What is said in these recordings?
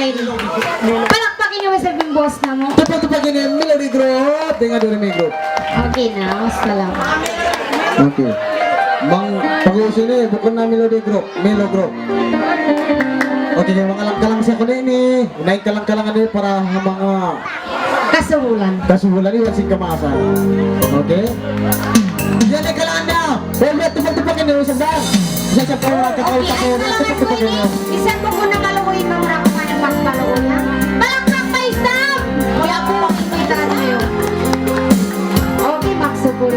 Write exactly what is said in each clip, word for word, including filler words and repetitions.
Palakpakan niyu isab in boss namu'. Tupag-tupag ini, Melody Group. Dayn ha Dorime Group. Okay na, wassalam. Okay. Bang pag-ubus ini, bukun na Melody Group, Melo Group. Okay, manga kalang-kalang siya kunu' ini. Naik kalang-kalangan ini para ha manga kasuhulan. Kasuhulan iban sin kamaasan. Okay? Yan ay kalangan na. Huwag na tupag-tupag ini, usap na. Isa sa pula, kakao, okay, kakao, ay, kalangan tupag-tupag ini. Isab bukun na kaluoy, Imam Rahman, magpaluoy, ha? Palakpak pa isab! Kaya po, imbitahan niyu. Okay, magsukul.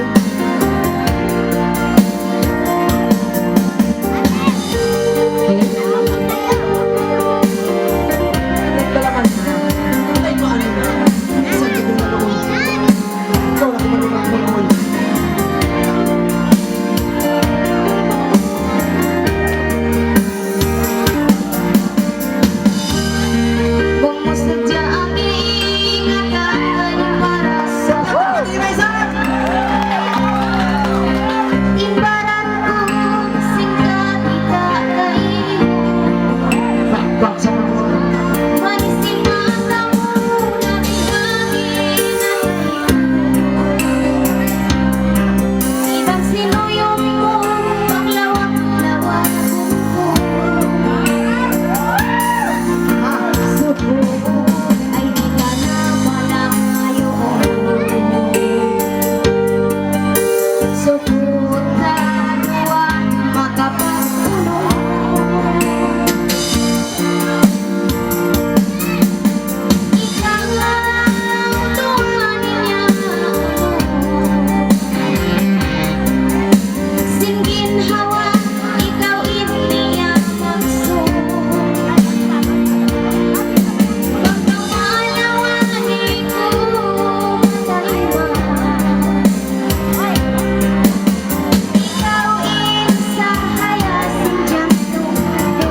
Bang mu sadja ang iingatan para sa akin. Ibarat ku sin kakita' kaymu. Manis in mata mu na in hangin na iban sin uyong mu maglawak-lawak. Sin ginhawa, ikaw in niyamaksud. Bang kaw malawa, di' ku matayma'. Ikaw in sahaya sin jantung ku.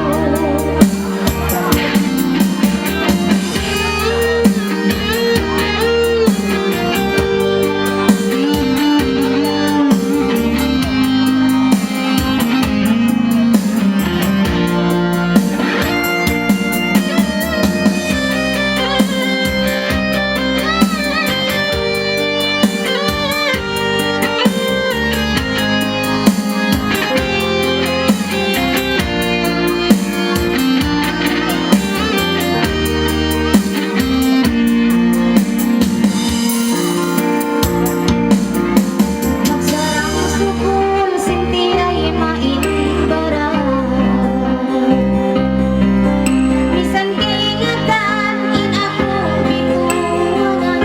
Magsarang-sukul sin tiyayma' in baran. Misan kaingatan in aku binuangan.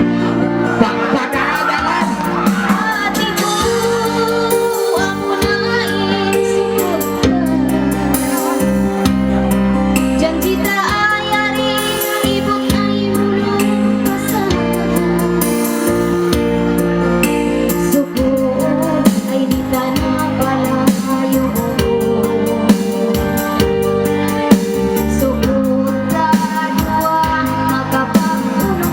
Pakpakadalan. Hati ku, aku na in sukul. Janji' ta ay ari, ibut ay hulung pasahan. Sukul ay di' ta na palayuun. Sukul ta duwa makapagtulung.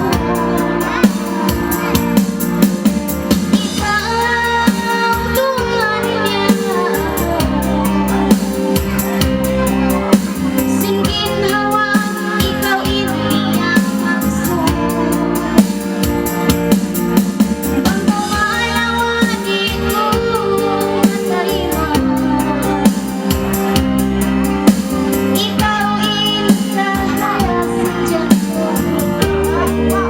Ikaw, Tuhan, ya. Sin ginhawa, ikaw in niyamaksud. Bang kaw malawa, di' ku matayma'. Ikaw in sahaya sin jantung ku.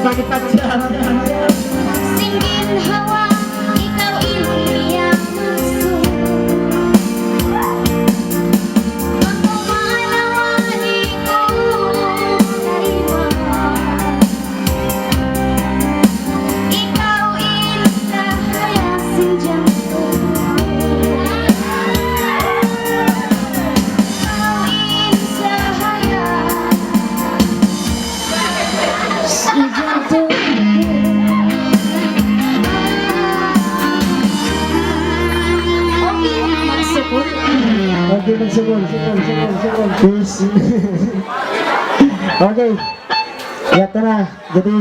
Sakit hati. Sin ginhawa, ikaw in niyamaksud. Bang kaw malawa, di' ku matayma'. Ikaw in sahaya sin jantung. Ikaw in sahaya sin jantung. Okay, magsukul. Okay, magsukul. Peace. Okay. Yata na. Jadi,